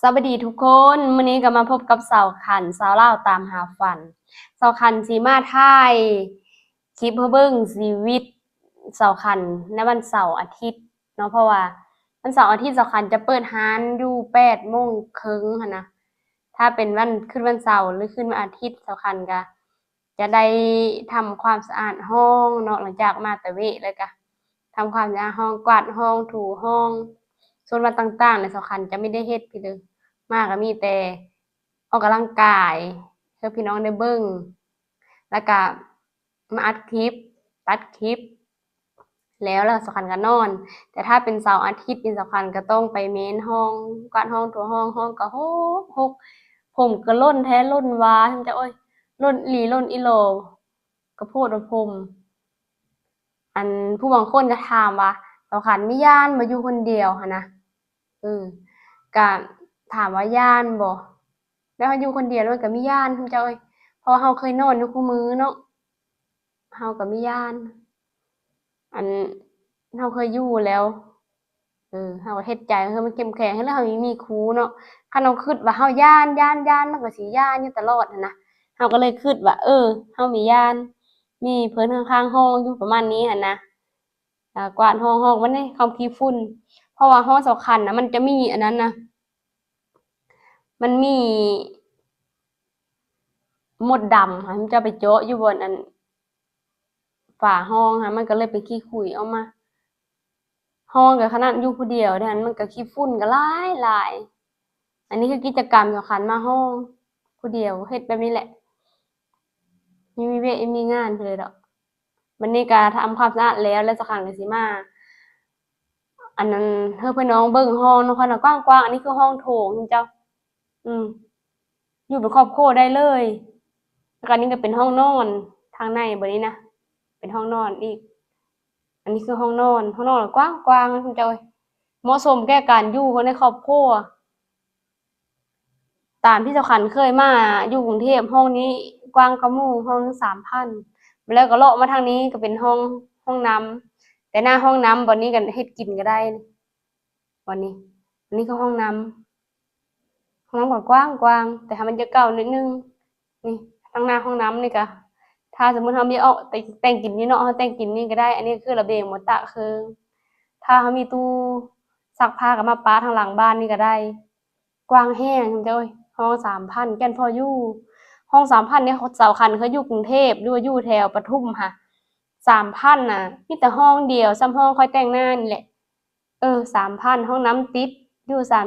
ສະບາຍດີທຸກຄົນ, ມື້ນີ້ກໍມາພົບກັບສາວຂັນ ສາວລາວຕາມຫາຝັນ. ສາວຂັນຊິມາຖ່າຍຄລິບໃຫ້ເບິ່ງຊີວິດສາວຂັນໃນວັນເສົາອາທິດເນາະ, ເພາະວ່າວັນເສົາອາທິດສາວຂັນຈະເປີດຮ້ານຢູ່ແປດໂມງເຄິ່ງຫັ້ນນະ. ຖ້າເປັນວັນ ຄືນວັນເສົາ ຫຼື ຄືນວັນອາທິດ ສາວຂັນກໍ ຈະໄດ້ທຳຄວາມສະອາດຫ້ອງເນາະ, ຫຼັງຈາກມາແຕ່ວຽກແລ້ວກະທຳຄວາມສະອາດຫ້ອງ, ກວາດຫ້ອງ, ຖູຫ້ອງ. ສ່ວນວັນຕ່າງໆ ແລະ ສາວຂັນຈະມີໄດ້ເຮັດພີ່ເດີ, ມາກໍມີແຕ່ອອກກຳລັງກາຍໃຫ້ພີ່ນ້ອງໄດ້ເບິ່ງ, ແລ້ວກະມາອັດຄລິບ, ຕັດຄລິບ. ແລ້ວ ແລ້ວສາວຂັນກໍນອນ. ແຕ່ຖ້າເປັນເສົາອາທິດນີ້ ສາວຂັນກໍຕ້ອງໄປເມັ້ນຫ້ອງ, ກວາດຫ້ອງ, ຖູຫ້ອງ, ຫ້ອງກໍຮົກໆ, ຜົມກໍຫຼົ່ນແທ້ຫຼົ່ນວ່າ ເຈົ້າເອີຍ, ຫຼົ່ນອີ່ຫຼີ່ຫຼົ່ນອີ່ຫຼໍ່, ກະໂພດວ່າຜົມ. ອັນ ຜູ້ບາງຄົນກໍຖາມວ່າ ສາວຂັນມີຢ້ານບໍ່ ຢູ່ຄົນດຽວຫັ້ນນະ? ເອີ ກະຖາມວ່າຢ້ານບໍ່? ແລ້ວເຮົາຢູ່ຄົນດຽວ ແລ້ວມັນກໍມີຢ້ານ ເຈົ້າເອີຍ, ເພາະວ່າເຮົາເຄີຍນອນຢູ່ຄູ່ມື້ເນາະ. ເຮົາກໍມີຢ້ານ ອັນ ເຮົາເຄີຍຢູ່ແລ້ວ, ເອີ ເຮົາກໍເຮັດໃຈໃຫ້ມັນເຂັ້ມແຂງ ແລ້ວເຮົາມີ ມີຄູເນາະ. ຄັນເຮົາຄິດວ່າເຮົາຢ້ານ, ຢ້ານ, ຢ້ານ, ມັນກໍຊິຢ້ານຢູ່ຕະຫຼອດຫັ້ນນະ. ເຮົາກໍເລີຍຄິດວ່າ ເອີ ເຮົາມີຢ້ານ, ມີເພິ່ນຂ້າງໆຫ້ອງຢູ່ ປະມານນີ້ຫັ້ນນະ. ກະກວາດຫ້ອງ, ຫ້ອງມັນໃນຄວາມຂີ້ຝຸ່ນ, ເພາະວ່າຫ້ອງສາວຂັນນະ ມັນຈະມີອັນນັ້ນນະ, ມັນມີມົດດຳຫັ້ນ ມັນຈະໄປເຈາະຢູ່ບ່ອນອັນຝາຫ້ອງຫັ້ນ, ມັນກໍເລີຍເປັນຂີ້ຂຸຍອອກມາ. ຫ້ອງກໍຂະໜາດຢູ່ຜູ້ດຽວເດ້, ມັນກໍຂີ້ຝຸ່ນກໍຫຼາຍໆ. ອັນນີ້ຄືກິດຈະກຳສາວຂັນມາຫ້ອງຜູ້ດຽວ, ເຮັດແບບນີ້ແຫຼະ. ມີ ມີວຽກ ມີງານເລີຍດອກ. ບັດນີ້ກໍທຳຄວາມສະອາດແລ້ວ ແລ້ວສາວຂັນກໍຊິມາ ອັນນັ້ນ ເຮີເພິ່ນນ້ອງເບິ່ງຫ້ອງນະຄອນນະ ກວ້າງໆ. ອັນນີ້ຄືຫ້ອງໂຖງເຈົ້າ, ອືມ ຢູ່ເປັນຄອບຄົວໄດ້ເລີຍ. ແລ້ວກໍອັນນີ້ກໍເປັນຫ້ອງນອນທາງໃນ ບັດນີ້ນະ ເປັນຫ້ອງນອນອີກ. ອັນນີ້ຄືຫ້ອງນອນ, ຫ້ອງນອນກວ້າງໆ ເຈົ້າເອີຍ, ເໝາະສົມແກ່ການຢູ່ໃນຄອບຄົວ. ຕາມທີ່ສາວຂັນເຄີຍມາຢູ່ກຸງເທບ, ຫ້ອງນີ້ກວ້າງກວ່າໝູ່, ຫ້ອງໜຶ່ງສາມພັນ. ແລ້ວກໍເລາະມາທາງນີ້ກໍເປັນຫ້ອງ, ຫ້ອງນ້ຳ, ແຕ່ໜ້າຫ້ອງນ້ຳບ່ອນນີ້ກໍເຮັດກິນກໍໄດ້. ບ່ອນນີ້, ອັນນີ້ຄືຫ້ອງນ້ຳ, ຫ້ອງນ້ຳກໍກວ້າງໆ ແຕ່ໃຫ້ມັນຈະເກົ່າໜ້ອຍໜຶ່ງ. ນີ້ ທາງໜ້າຫ້ອງນ້ຳນີ້ກະ ຖ້າສົມມຸດເຮົາມີອອກ ແຕ່ງ ແຕ່ງກິນຢູ່ເນາະ, ເຮົາແຕ່ງກິນນີ້ກໍໄດ້. ອັນນີ້ຄືລະບຽງໝົດຕະເຄິ່ງ. ຖ້າເຮົາມີຕູ້ຊັກຜ້າກໍມາປະທາງຫຼັງບ້ານນີ້ກໍໄດ້. ກວ້າງແຮງເຈົ້າເອີຍ, ຫ້ອງສາມພັນ ແກ່ນພໍຢູ່. ຫ້ອງສາມພັນນີ້ ສາວຂັນເຄີຍຢູ່ກຸງເທບ ຫຼືວ່າຢູ່ແຖວປະທຸມຫະ, ສາມພັນນະ ມີແຕ່ຫ້ອງດຽວ ສ່ຳຫ້ອງຂ້ອຍແຕ່ງໜ້ານີ້ແຫຼະ. ເອີ ສາມພັນ ຫ້ອງນ້ຳຕິດ ຢູ່ສາມ